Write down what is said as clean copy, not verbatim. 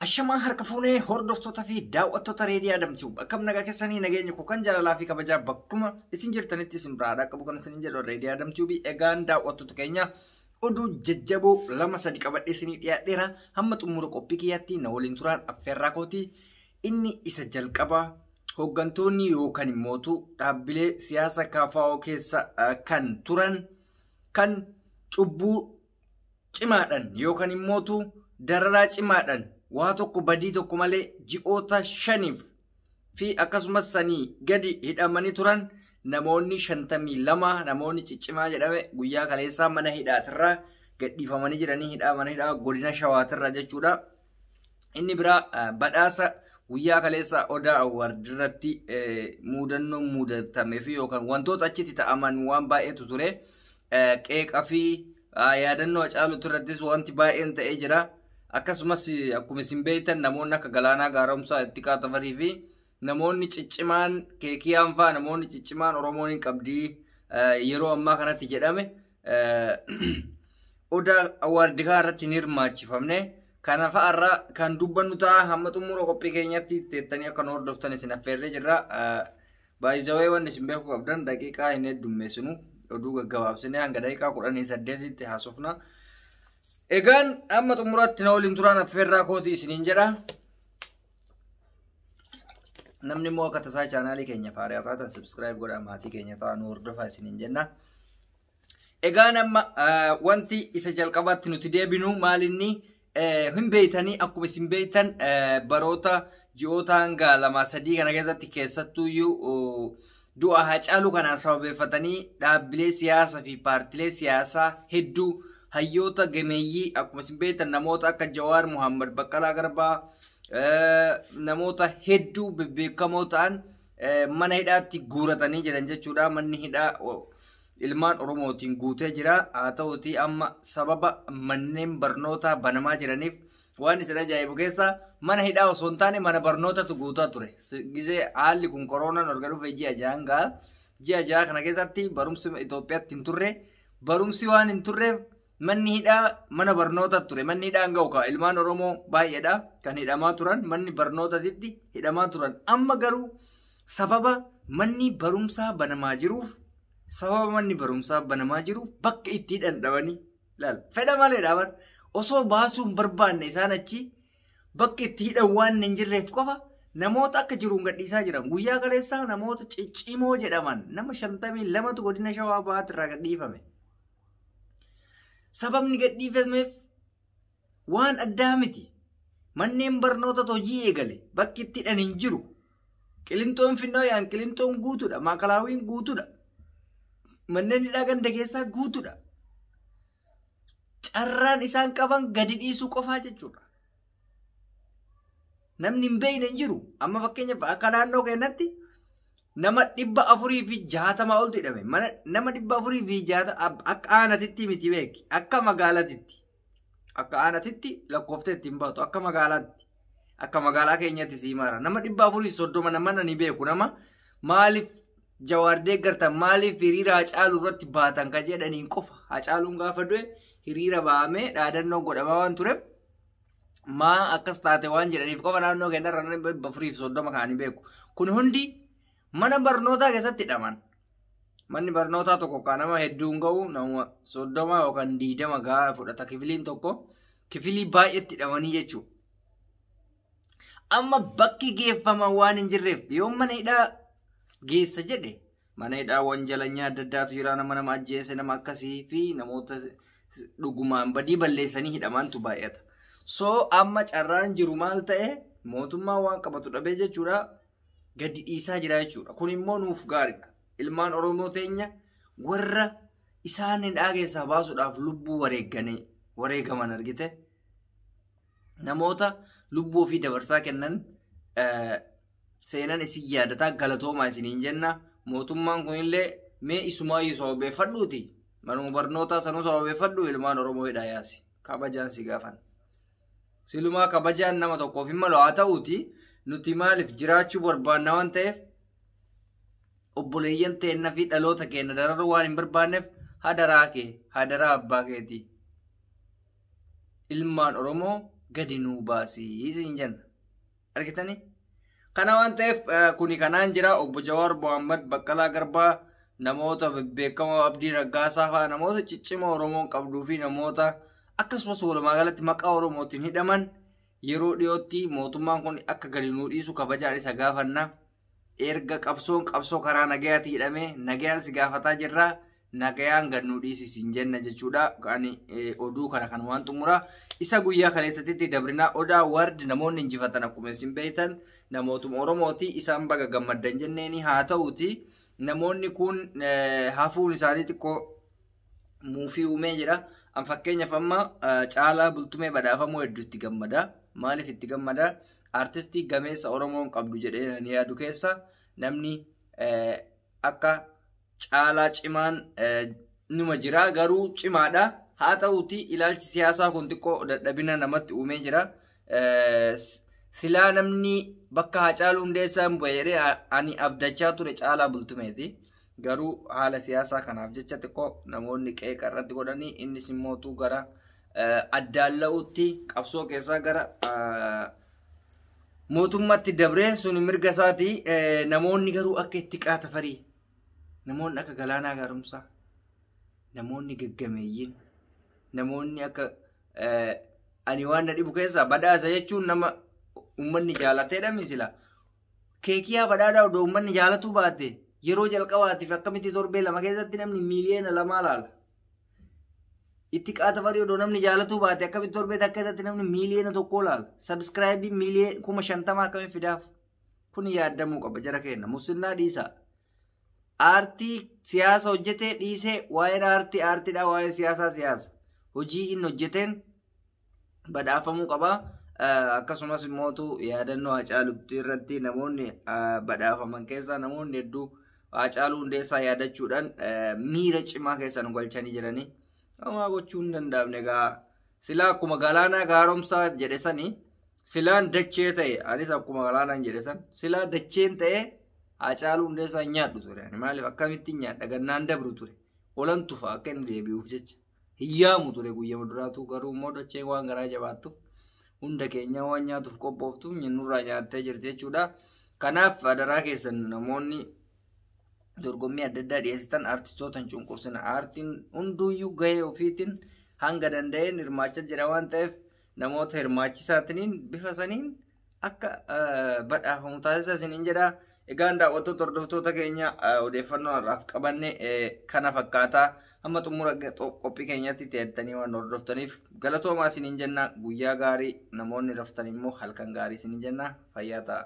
Ashamaa harka fuunee hordoftoota fi daawwattoota Reedii Adam Tube akkam nagaa keessanii nageenya koo kan jaalalaa fi kabajaa bakkuma isin jirtanitti isin biraa qabu kan isin jedhu Reedii Adam Tube. Egaan daawwattoota keenya, oduu jajjaboo lama sadi qabadhee isinii dhiyaadheera. Hamma xumura qophii kiyyaatti na waliin turaan affeerraa kooti. Inni isa jalqabaa, hooggantoonni yookaan immootu dhaabbilee siyaasa KFO keessa kan turan, kan cubbuu cimaadhaan yookaan immootu dararaa cimaadhaan waa tokko badii tokko malee ji'oota 5f fi akkasumas sanii gadi hidhamanii turan, namoonni 52, namoonni ciccimaa jedhame, guyyaa kaleessaa mana hidhaatirraa gadhiifamanii jiranii, hidhaa mana hidhaa godina Shawaatirraa jechuudha. Inni biraa, badhaasa guyyaa kaleessaa Odaa Award irratti muudannoon muudatamee fi yookaan wantoota achitti ta'aman waan baay'eetu ture. Qeeqa fi yaadannoo Hacaaluutu irrattis wanti baay'een ta'ee jira. Akkasumas akkuma isin beektan namoonni akka Galaanaa Gaaromsaa, Ittiqaa Tafarii fi namoonni ciccimaan Keekiyaan fa'aa, namoonni ciccimaan Oromoon hin qabdii yeroo ammaa kanatti jedhame, Odaa Award kana irratti hin hirmaachifamne. Kana fa'arraa kan dubbannu ta'a. Hamma xumura qophii keenyatti teettanii akka nu hordoftan isin affeerree jirra. Baay'izawee wanni isin beekuu qabdan, daqiiqaa hin heddummeessinu, oduu gaggabaabsinee hanga daqiiqaa 18tti haasofna. Egaan amma xumuraatti na waliin turaan affeerraa kootii isiniin jedha. Namni immoo akka tasaa chaanaalii keenya faariyaa taatan subscribe godhaa, maatii keenya ta'aa, nu hordofaa isiniin jenna. Egaan amma wanti isa jalqabaatti nuti deebinu maalinni, hin beeytanii, akkuma isin beeytan baroota ji'oota hanga 2-3 kana keessatti keessattuuyyuu du'a Hacaaluu kanaan sababeeffatanii dhaabbilee siyaasaa fi paartilee siyaasaa hedduu, hayyoota gameeyyii, akkuma isin beektan namoota akka Jawaar Muhammad, Baqqalaa Garbaa, namoota hedduu bebbeekamoo ta'an mana hidhaatti guuratanii jiran jechuudha. Manni hidhaa ilmaan Oromootiin guutee jira. Haa ta'uutii amma sababa manneen barnootaa banamaa jiraniif, waan isin ajaa'ibu keessa mana hidhaa osoo hin taane mana barnootatu guutaa ture. Gizee haalli kun koronaan erga dhufe ji'a 6n ga'a. Ji'a 6 kana keessatti barumsi Itoophiyaatti hin turre. Barumsi waan hin turreef manni hidhaa mana barnootaa ture. Manni hidhaa hin ga'u kaa, ilmaan Oromoo baay'eedha kan hidhamaa turan, manni barnootatitti hidhamaa turan. Amma garuu sababa manni barumsaa banamaa jiruuf, sababa manni barumsaa banamaa jiruuf bakka itti hidhan dhabanii laal. Fedha malee dhaaban osoo baasuu hin barbaanne, isaan achi bakka itti hidhan waan hin jirreef qofa namoota akka jiruun gadhiisaa jiran. Guyyaa kaleessaa namoota ciccimoo jedhaman nama 52tu godina Shawaa Bahaatti irraa gadhiifame. Sababni gadhiifameef waan addaa miti. Manneen barnootatu hojii eegale. Bakki itti hidhan hin jiru. Qilinxoon finnoo yaa'an Qilinxoon guutuudha. Maakalaawiin guutuudha. Manneen hidhaa ganda keessaa guutuudha. Carraan isaan qaban gadi dhiisuu qofaa jechuudha. Namni hin beekne hin jiru. Amma fakkeenyaaf akka naannoo keenyatti nama 460 oltu hidhame. Mana nama 460 akka aanatitti miti beeki. Akka magaalatitti. Akka aanatitti lakkooftee ittiin baatu. Akka magaalaatti. Akka magaalaa keenyatti sii maara. Nama 430 nama ni beeku. Nama maaliif Jawaar deeggartan, maaliif hiriira Hacaaluu irratti baatan kan jedhaniin qofa. Hacaaluun gaafa du'e hiriira bahamee dhaadannoo godhamaa waan tureef, maa akkas taate waan jedhaniif qofa naannoo keenyarra nama 430 ka'anii beeku. Kun hundi mana barnootaa keessatti hidhaman. Manni barnootaa tokko kan nama hedduun ga'u nama 30 yookaan 20 gahaa fudhata kifiliin tokko. Kifilii baay'eetti hidhamanii jechuudha. Amma bakki geeffaman waan hin jirreef, yoo mana hidhaa geessa jedhe, mana hidhaa wanjalanyaa adda addaatu jira, nama nama ajjeese, nama akkasii fi namoota dhugumaan badii balleessanii hidhamantu baay'ata. So amma carraan jiru maal ta'e, mootummaan waan qabatu dhabee jechuudha, gadi dhiisaa jira jechuudha. Kun immoo nuuf gaariidha. Ilmaan Oromoo teenya warra isaan hidhaa keessaa baasuudhaaf lubbuu wareegganii wareegaman argite. Namoota lubbuu ofii dabarsaa kennan seenan isin yaadataa, galatoomaa isiniin jenna. Mootummaan kunillee mee isumaayyuu sababeeffadhuuti. Manuma barnootaa sanuu sababeeffadhu, ilmaan Oromoo hidhaa yaasi. Kabajaan si gaafan. Silumaa kabajaan nama tokkoof hin malu, haa ta'uuti nuti maaliif jiraachuu barbaanna waan ta'eef, obboleeyyan teenna fi dhaloota keenya dararuu waan hin barbaanneef, hadaraa kee, hadaraa abbaa keetii. Ilmaan Oromoo gadi nuu baasii isin jenna. Argitanii? Kana waan ta'eef kuni kanaan jira obbo Jawaar Mohaammed, Baqqalaa Garbaa, namoota bebbeekamoo Abdii Raggaasaa fa'aa, namoota ciccimoo Oromoon qabduu fi namoota akkasumas walumaa galatti maqaa Oromootiin hidhaman yeroo dhiyootti mootummaan kun akka gadi nuu dhiisu kabajaan isa gaafanna. Erga qabsoon qabsoo karaa nagayaatti hidhamee nagayaan si gaafataa jirra. Nagayaan gad nuu dhiisi jenna jechuudha. Ani oduu kana kan waan xumuraa. Isa guyyaa kaleessatti dabrinaa Odaa Award namoonni injifatan akkuma isin beektan namootuma Oromooti, isaan baga gammaddan jenneeni. Haa ta'uti namoonni kun hafuun isaanii xiqqoo muufii uumee jira. An fakkeenyaaf amma Caalaa Bultumee badhaafamuu hedduu itti gammada. Maaliif itti gammada? Artistii gameessa Oromoon qabdu jedhee ni yaadu keessa namni akka Caalaa cimaan numa jira, garuu cimaadha. Haa ta'uti ilaalchi siyaasaa kun xiqqoo dadhabina namatti uumee jira. Silaa namni bakka Haacaaluu Hundeessaa hin bu'e jedhee ani abdachaa ture Caalaa Bultumeeti. Garuu haala siyaasaa kanaaf jecha xiqqoo namoonni qeeqa irratti godhanii innis immootu gara addaalla'uutti qabsoo keessaa gara mootummaatti dabree sun mirga isaati. Namoonni garuu akka itti qaata farii, namoonni akka Galaanaa Gaaromsaa, namoonni gaggameeyyiin, namoonni akka ani waan na dhibu keessaa badhaasa jechuun nama uummanni jaalateedha misila. Keekiyaa Badhaadhaa odoo uummanni jaalatuu baate yeroo jalqabaatiif akkamitti torbee 2 keessatti namni miiliyoona 2 laala? Itti qaata farii odoo namni jaalatuu baate akkamitti torbee takka keessatti namni miiliyoona 1 laala? Subscribe 50,000 akkamitti fidaaf? Kun yaaddamuu qaba jara keenya. Musinnaa dhiisaa. Aartii siyaasa hojjetee dhiisee, waa'een aartii aartiidha, waa'een siyaasaa siyaasa. Hojii inni hojjeteen badhaafamuu qaba. Akkasumas immootu yaadannoo Haacaaluu irratti namoonni badhaafaman keessaa namoonni hedduu Haacaaluu Hundeessaa yaadachuudhaan miira cimaa keessa nu galchanii jiranii. Homaa gochuu hin danda'amne egaa, silaa akkuma Galaanaa Gaaromsaa jedhe sanii silaan dachee ta'e, anis akkuma Galaanaan jedhe san silaa dacheen ta'e Haacaaluu Hundeessaa hin nyaadhu ture. Maaliif, akkamitti nyaadha? Gannaan dabru ture. Olan tufa akka inni deebi'uuf jecha. Hiyyaamu ture guyyaa duraatu, garuu immoo dacheen waan garaa jabaattu hunda keenya waan nyaatuuf qophooftu nurraa nyaattee jirti jechuudha. Kanaaf adaraa keessan, namoonni dorgommii adda addaa dhiyeessitan artistoota hin cunqursina. Aartiin hunduuyyuu gahee ofiitiin hanga danda'een hirmaachaa jira waan ta'eef namoota hirmaachisaatiin bifa saniin akka badhaafamu taasisa isiniin jedha. Egaan daawwattoota, hordoftoota keenya, odeeffannoo har'aaf qabanne kana fakkaataa. Hamma xumura qophii keenyatti teettanii waan hordoftaniif galatoomaa isiniin jenna. Guyyaa gaarii, namoonni raftan immoo halkan gaarii isiniin jenna. Fayyaa ta'a.